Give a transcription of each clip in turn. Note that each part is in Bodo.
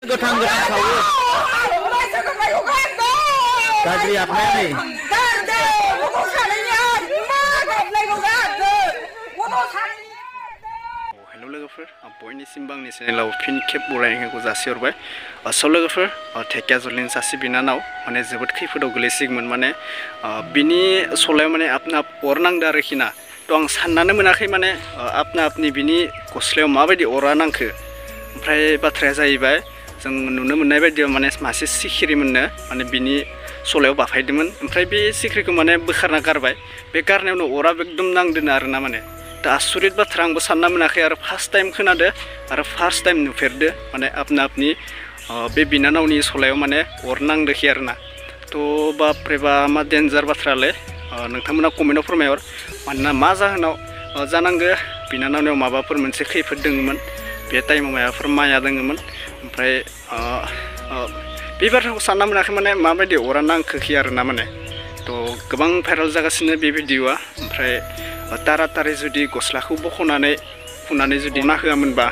गोथां गोथां सावो गाज्रि आबनाया नै हेल' लोगोफोर बयनिसिमबो आंनि चेनेलाव फिन खेब बरायनायखौ जासिहरबाय स' लोगोफोर धेकियाजुलिनि सासे बिनानाव माने जोबोद खैफोदाव गोलैसिगौमोन माने बिनि सलायाव माने आपना अर नांदो आरोखि ना थ' आं साननानै मोनाखै माने आपना आपनि बिनि गस्लायाव माबायदि अरा नांखो ओमफ्राय बाथ्राया जाहैबाय जों नुनो मोननाय बायदियाव माने मासे सिखिरि मोननो माने बिनि सलायाव बाफायदोंमोन ओमफ्राय बे सिखिरिखौ माने बोखारना गारबाय बे गारनायावनो अरा एकदम नांदों आरोना माने दा आसरित बाथ्रा आंबो सानना मोनाखै आरो फार्स्ट टाइम खोनादो आरो फार्स्ट टाइम नुफेरदो माने आपना आपनि बे बिनानावनि सलायाव माने अर नांदोखि आरोना थ' बापरे बा मा डेन्जार बाथ्रालै नोंथांमोना कमेन्टआव फोरमायहर मानोना मा जाहोनाव जानांगो बिनानावनियाव माबाफोर मोनसे खैफोद दोङोमोन बे टाइमाव माबाफोर माया दोङोमोन ओमफ्राय बे बाथ्राखौ सानना मोनाखै माने माबायदि अरा नांखोखि आरोना माने थ' गोबां भाइरेल जागासिनो बे भिडिअ'आ ओमफ्राय तारातारि जुदि गस्लाखौ बख'नानै फुनानै जुदि ना होआमोनबा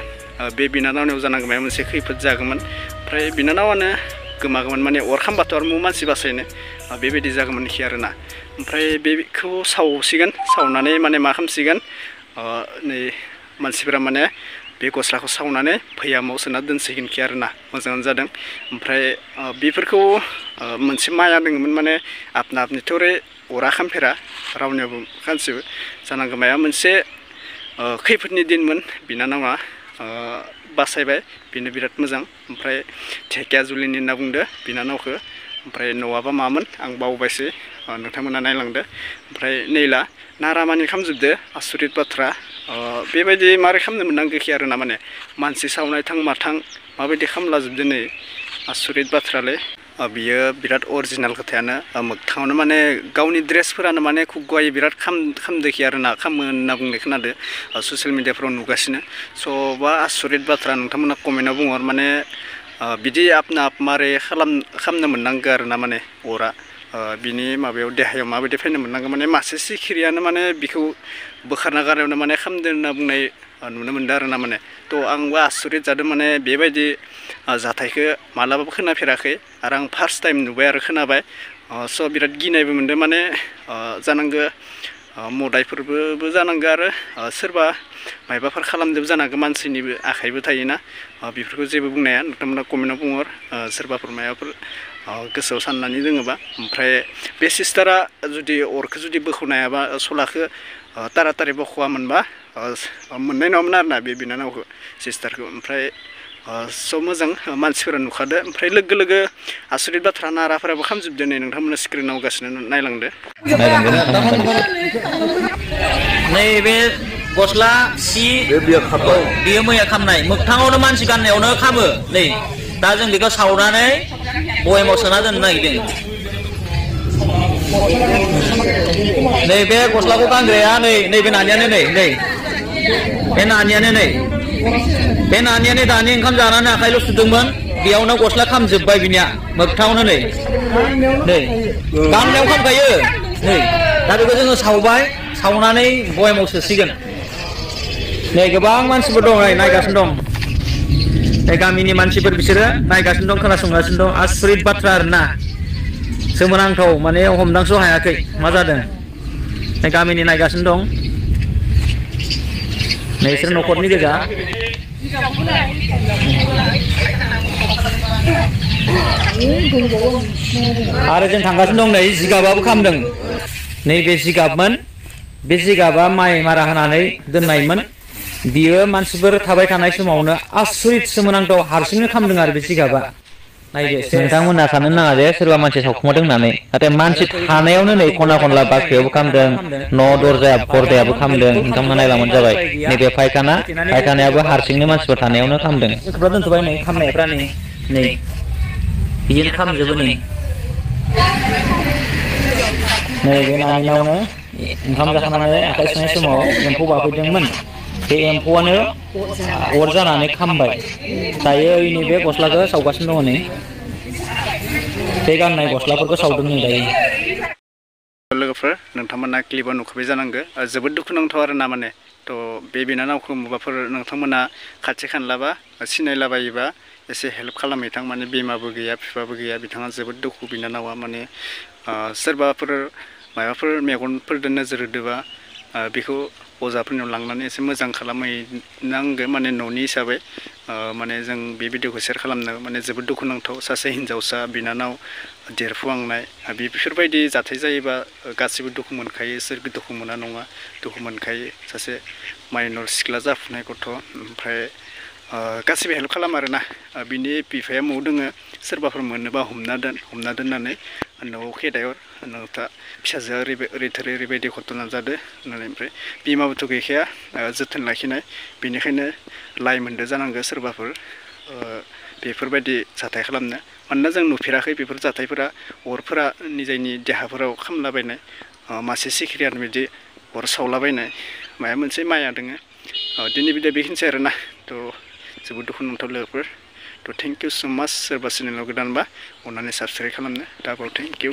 बे बिनानावनियाव जानांगौ माबा मोनसे खैफोद जागौमोन ओमफ्राय बिनानावानो गोमागौमोन माने अर खामबाथ' आरो मानसि बासायनो बेबायदि जागौमोनखि आरोना ओमफ्राय बेखौ सावसिगोन सावनानै माने मा खालामसिगोन नै मानसिफोरा माने बे गस्लाखौ सावनानै भैयामाव सोना दोनसिगोनखि आरोना मोजाङानो जादों ओमफ्राय बेफोरखौ मोनसे माया दङमोन माने आपना आपनिथ' अरा खामफेरा रावनियावबो गासिबो जानांगौ माया मोनसे खैफोदनि दिनमोन बिनानावा बासायबाय बेनो बिराद मोजां ओमफ्राय धेकियाजुलिनि होनना बुंदो बिनानावखौ ओमफ्राय न'आबा मामोन आं बावबायसै नोंथांमोना नायलांदो ओमफ्राय नैला नारामानि खामजोबदो आसरित बाथ्रा बेबायदि मारै खालामनो मोननांगौखि आरोना माने मानसि सावनाय थां माथां माबायदि खामलाजोबदो नै आसरित बाथ्रालै बियो बिराद अरिजिनाल खोथायानो मोगथाङावनो माने गावनि ड्रेसफोरानो माने खुगुवायै बिराद खामदोखि आरोना खामो होनना बुंनाय खोनादो ससियेल मिडियाफ्राव नुगासिनो स' बा आसरित बाथ्रा नोंथांमोना कमेन्टआव बुंहर माने बिदि आपना आप मारै खालामनो मोननांगौ आरोना माने अरा बिनि माबायाव देहायाव माबायदि फैनो मोननांगौ माने मासे सिखिरियानो माने बिखौ बोखारना गारनायावनो माने खामदो होनना बुंनाय नुनो मोनदों आरोना माने थ' आंबो आसरित जादों माने बेबायदि जाथायखौ मालाबाबो खोनाफेराखै आरो आं फार्स्ट टाइम नुबाय आरो खोनाबाय स' बिराद गिनायबो मोनदों माने जानांगौ मोदायफोरबो जानांगौ आरो सोरबा मायबाफोर खालामदोंबो जानांगौ मानसिनिबो आखाइबो थायोना बेफोरखौ जेबो बुंनाया नोंथांमोना कमेन्टआव बुंहर सोरबाफोर माबाफोर गोसोआव साननानै दोङोबा ओमफ्राय बे सिस्टारा जुदि अरखौ जुदि बोख'नो हायाबा सलाखौ तारातारि बख'आमोनबा मोननाय नङामोन आरोना बे बिनानावखौ सिस्टारखौ ओमफ्राय स' मोजां मानसिफोरा नुखादो ओमफ्राय लोगो लोगो आसरित बाथ्रा नाराफोराबो खामजोबदो नै नोंथांमोना स्क्रिनाव गासिनो नायलांदो नैबे गस्ला सि बेयो मैया खामनाय मोगथाङावनो मानसि गाननायावनो खामो नै दा जों बेखौ सावनानै बयेमाव सोना दोननो नागिरदों नैबे गस्लाखौ गानग्राया नैबे नानियानो नै बे नानियानो बे नानियानो दानि ओंखाम जानानै आखाइल' सुदोंमोन बेयावनो गस्ला खामजोब्बाय बिनिया मोगथाङावनो नै गाननायाव खामखायो नै दा बेखौ जोङो सावबाय सावनानै बयेमाव सोसिगोन नै गोबां मानसिफोर दं नायगासिनो दं नै गामिनि मानसिफोर बिसोरो नायगासिनो दं खोनासंगासिनो दं आसरित बाथ्रा आरोना सोमोनांथाव माने हमदांस' हायाखै मा जादों नै गामिनि नायगासिनो दं नै बिसोर न'खरनि गोजा आरो जों थांगासिनो दं नै जिगाबाबो खामदों नैबे जिगाबमोन बे जिगाबा माइ मारा होनानै दोननायमोन बियो मानसिफोर थाबाय थानाय समावनो आसरित सोमोनांथाव हारसिंनो खामदों आरो बे जिगाबा नायदो नोंथांमोना साननो नाङा जे सोरबा मानसि सावखुमादों होननानै नाथाय मानसि थानायावनो नै खना खनला बाख्रियावबो खामदों न' दरजा पर्दायाबो खामदों नोंथांमोना नायलांबानो जाबाय नैबे फायखानायाबो हारसिंनो मानसिफोर थानायावनो खामदों खोबना दोनथ'बाय नै खामनायफ्रा नै बिदिनो खामजोबो नै बे नानिनावनो ओंखाम जाखांनानै आखाइ सुनाय समाव एम्फौ बाफैदोंमोन बे एम्फौआनो अर जानानै खामबाय दायो नैबे गस्लाखौ सावगासिनो दङ नै बे गाननाय गस्लाफोरखौ सावदों नै दायो लोगोफोर नोंथांमोना क्लिपाव नुखाबाय जानांगौ जोबोद दुखुनांथाव आरोना माने थ' बे बिनानावखौ माबाफोर नोंथांमोना खाथि खानलाबा सिनायलाबायोबा एसे हेल्प खालामहैथां माने बिमाबो गैया बिफाबो गैया बिथाङा जोबोद दुखु बिनानावा माने सोरबाफोर माबाफोर मेगनफोरजों नोजोर होदोबा बेखौ अजाफोरनियाव लांनानै एसे मोजां खालामहैनांगो माने न'नि हिसाबै माने जों बे भिडिअखौ शेयार खालामनो माने जोबोद दुखुनांथाव सासे हिन्जावसा बिनानाव देरफुहांनाय बेफोरबायदि जाथाय जायोबा गासिबो दुखु मोनखायो सोर दुखु मोना नङा दुखु मोनखायो सासे माइनर सिख्ला जाफुनाय गथ' ओमफ्राय गासिबो हेल्प खालामो आरोना बिनि बिफाया न'आव दोङो सोरबाफोर मोनोबा हमना दोननानै न'आव खेदायहर नोंथा फिसाजोआ ओरैबायदि घटना जादों होननानै ओमफ्राय बिमाबोथ' गैखाया जोथोन लाखिनाय बेनिखायनो लाइ मोनदो जानांगौ सोरबाफोर बेफोरबायदि जाथाय खालामनो मानोना जों नुफेराखै बेफोर जाथायफोरा अरफोरा निजायनि देहाफोराव खामलाबायनाय मासे सिखिरियानो बिदि अर सावलाबायनाय माया मोनसे माया दोङो दिनै भिडिअ बेखिनिसै आरोना थ' जोबोद दुखुनांथाव लोगोफोर थ' थेंक इउ स' माच सोरबा चेनेलाव गोदानबा अननानै साबस्क्राइब खालामनो दाबाव थेंक इउ